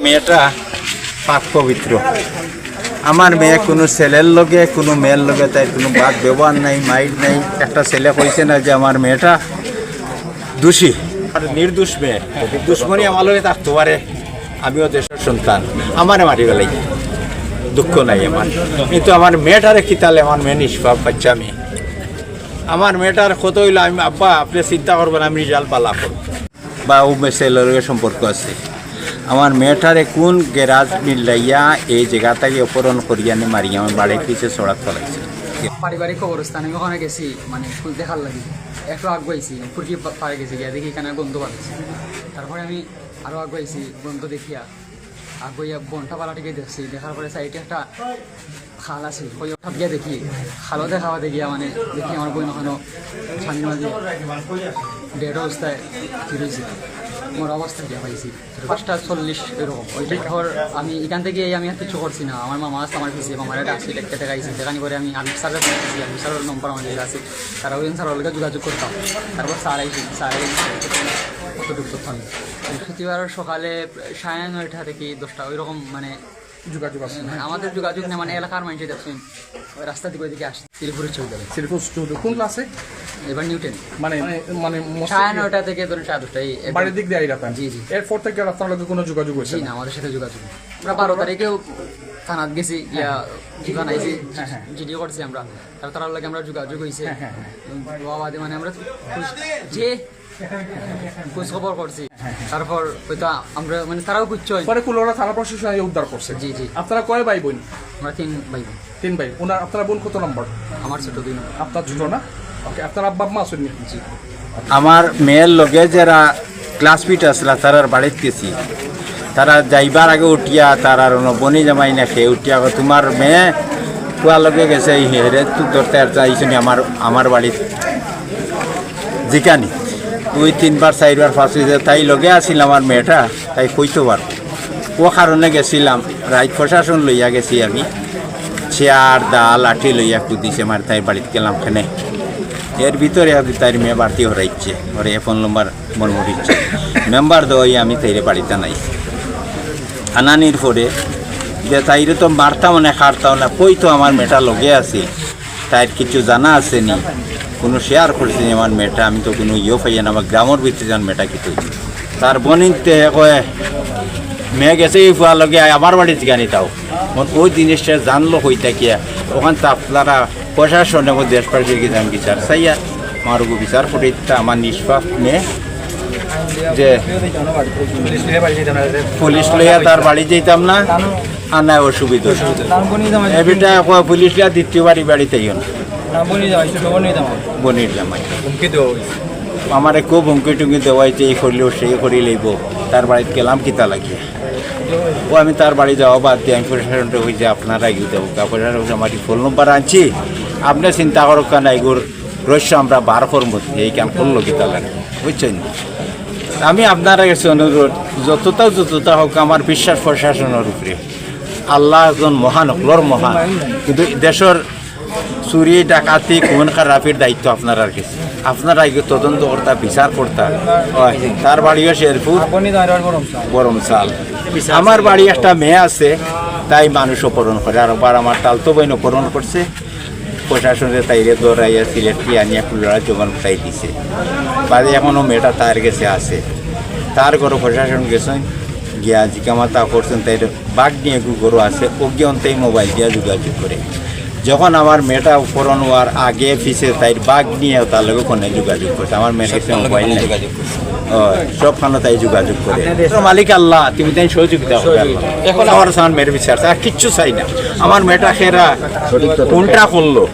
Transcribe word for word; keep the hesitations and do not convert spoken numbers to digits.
মেয়েটা পাক পবিত্র। আমার মেয়ে কুনু ছেলের লগে, কুনু মেয়ের লগে তাইর কুনু বাদ ব্যবহার নাই, মাইর নাই। একটা ছেলে কইছে না যে আমার মেয়েটা দোষী, আর নির্দোষ মেয়ে, দুশমনি আমার লগে থাকতে পারে, আমিও দেশের সন্তান, আমারে মারি ফেলাই, দুঃখ নাই আমার। কিন্তু আমার মেয়েটারে কিতালে, আমার মেয়ে নিষ্পাপ বাচ্চা মেয়ে। আমার মেয়েটার কত অইলো, আমি, আব্বা, আপনে চিন্তা করবেন, আমি রেজাল্ট বালা করব। বা ও মেসেলর লগে সম্পর্ক আছে। আমার মেয়েটারে কুন গেরাজ মিলাইয়া এই জাগা থাকি অপহরণ করিয়া আনি মারিয়া আমার বাড়ির পিছে ছড়াত ফালাইছে। পারিবারিক কবরস্থানে আমি ওখানে গেছি, মানে, খুব দেখার লাগি। একটু আগুয়াইছি, ফুরকি পা-, পাড়ে গেছি, গিয়া দেখি এখানে গন্ধ বাড়ছে। তারপরে আমি আরো আগুয়াইছি, গন্ধ দেখিয়া আগুয়াইয়া বনটা পালা টিকে দেখছি। দেখার পরে সাইডে একটা খাল আছে, ওই হঠাৎ গিয়া দেখি, খালো দেখা বাদে গিয়া, মানে, দেখি আমার বোন ওখানো পানির মাঝে ডেড অবস্থায় কি রয়েছে, মরা অবস্থা গিয়া পাইছি। পাঁচটা চল্লিশ এরকম। ওই তারপর আমি এখান থেকে এই আমি আর কিছু করছি না, আমার মামা আছে আমার পিছে, মামারে ডাকছি, ডেকে দেখাইছি, দেখানি করে আমি আবির স্যারের ফোন দিছি, আবির স্যারের নম্বর আমার কাছে আছে, তারা ওই স্যারের লগে যোগাযোগ করতাম। তারপর স্যার আইসি, স্যার আইসি কতটুকু তথ্য আমি বৃহস্পতিবার সকালে সাড়ে নয়টা থেকে দশটা ওইরকম, মানে, যোগাযোগ আছে না? আমাদের যোগাযোগ নেই, মানে, এলাকার মানুষে দেখছেন, ওই রাস্তা দিকে ওইদিকে আসছে। শ্রীপুরের চৌধুরী। শ্রীপুর চৌধুরী কোন ক্লাসে? এবার নিউ টেন। মানে, মানে, মসজিদ সাড়ে নয়টা থেকে ধরুন সাড়ে দশটা, এই একদম। বাড়ির দিক দিয়ে আইরা তান? জি, জি। এরপর থেকে আর আপনার লগে কোনো যোগাযোগ হয়েছে জি, না? না, আমাদের সাথে যোগাযোগ নেই। আমরা বারো তারিখেও থানাত গেছি, গিয়া জানাইছি, হ্যাঁ, হ্যাঁ। জিডি করছি আমরা। আর তারার লগে আমরা যোগাযোগ হয়েছে। হ্যাঁ, হ্যাঁ, হ্যাঁ। বাবা, মানে, আমরা খুশ, যে খোঁজ খবর করছি। তারপর হয়তো আমরা, মানে, তারাও খুঁজছে। পরে কুলাউড়া থানা প্রশাসন এই উদ্ধার করছে। জি, জি। আপনারা কয় ভাই বোন? আমরা তিন ভাই বোন। তিন ভাই। ওনার, আপনার বোন কত নম্বর? আমার ছোট, দুই নম্বর। আপনার ছোট না? ওকে, আপনার আব্বা আম্মা আছেন নি? জি। আমার মেয়ের লগে যারা ক্লাসমেট আসলা, তারার বাড়িত গেছি। তারা যাইবার আগে উঠিয়া, তারার অনো বনি জামাই নাকি উঠিয়া, "তোমার মেয়ে কুয়ার লগে গেছে, এই হেরে তুই ধরতে আর চাইছো নি আমার, আমার বাড়িত?" জিকানি। দুই তিনবার, চাইরবার, পাঁচ অইছে, তাই লগে আছিল আমার মেয়েটা, তাই কইতো পারবো। ও কারণে গেছিলাম, রাইত প্রশাসন লইয়া গেছি আমি। চেয়ার, দা, লাঠি লইয়া কুদিছে, আমার তাই বাড়িত গেলাম কেনে। এর ভিতরে আজ তাইর মেয়ে বাড়তি হরাইছে, ওরে ফোন নম্বর মন মরিচ্ছে। মেম্বার দই আমি তাইরে বাড়িত নাই। আনানির পরে যে তাইরে তো মারতাম না, কাটতাম না, কই তো আমার মেয়েটা লগে আছে। তাইর কিছু জানা আছে নি, কোনো শেয়ার করছে নি আমার মেয়েটা, আমি তো কোনো ইয়েও পাইয়া না, আমার গ্রামের ভিতরে যান মেয়েটা কি তৈরি। তার বনিনতে কয়, "মেয়ে গেছে এই ফুয়ার লগে, আয় আমার বাড়িত গানি তাও।" মন ওই জিনিসটা জানলো হইতা কিয়া, ওখান তো আপনারা প্রশাসন এবং দেশবাসীর কি জান বিচার চাইয়া, আমার ওগো বিচার করে দিতা, আমার নিষ্পাপ মেয়ে যে পুলিশ লইয়া তার বাড়ি যাইতাম না, আর না অসুবিধা। এবিটা কয় পুলিশ লইয়া দ্বিতীয় বাড়ি বাড়িতে আইও না। না, বনির জামাই, ছোট বনির জামাই। বনির জামাই। হুমকি দেওয়া হয়েছে। আমারে খুব হুমকি টুমকি দেওয়া হয়েছে, এই করলেও সেই করি লইব। তার বাড়িত গেলাম কিতা লাগে। ও আমি তার বাড়ি যাওয়া বাদ দিয়ে আমি প্রশাসনটা হই যে আপনারা এগিয়ে দেবো। প্রশাসন আমার ফোন নম্বর আনছি, আপনি চিন্তা করো কেন, এগুর রহস্য আমরা বার করবো, এই কাম করলো কিতা লাগে, বুঝছেন? আমি আপনারা গেছে অনুরোধ, যতটা যতটা হোক, আমার বিশ্বাস প্রশাসনের উপরে। আল্লাহ একজন মহান, হকলর মহান, কিন্তু দেশের চুরি, ডাকাতি, খুন খারাপির দায়িত্ব আপনারার গেছে। আপনারা এগিয়ে তদন্ত করতা, বিচার করতা। হয়, তার বাড়িও শেরপুর, গরম চাল। আমার বাড়ি একটা মেয়ে আছে, তাই মানুষ অপহরণ করে, আর একবার আমার তালতো বইন অপহরণ করছে। প্রশাসনে তাইরে ধরাইয়া সিলেট কি আনিয়া কুলাউড়া জমান উঠাই দিছে। বাদে এখনো মেয়েটা তার গেছে আছে। তার ঘরো প্রশাসন গেছেন, গিয়া জিকামাতা করছেন, তাইর বাগ নিয়ে একটু ঘরো আছে, ও গিয়ে অন্তেই মোবাইল দিয়া যোগাযোগ করে। যখন আমার মেয়েটা অপহরণ হওয়ার আগে পিছে তাইর বাগ নিয়ে তার লগে ফোনে যোগাযোগ করছে, আমার মেয়ের কাছে মোবাইল নাই। ও, সব খানো তাই যোগাযোগ করে। তো মালিক আল্লাহ, তুমি তাই সহযোগিতা করবে আল্লাহ। এখন আমার সামনে মেয়ের বিচার, আর কিচ্ছু চাই না। আমার মেয়েটা খেরা কোনটা করলো?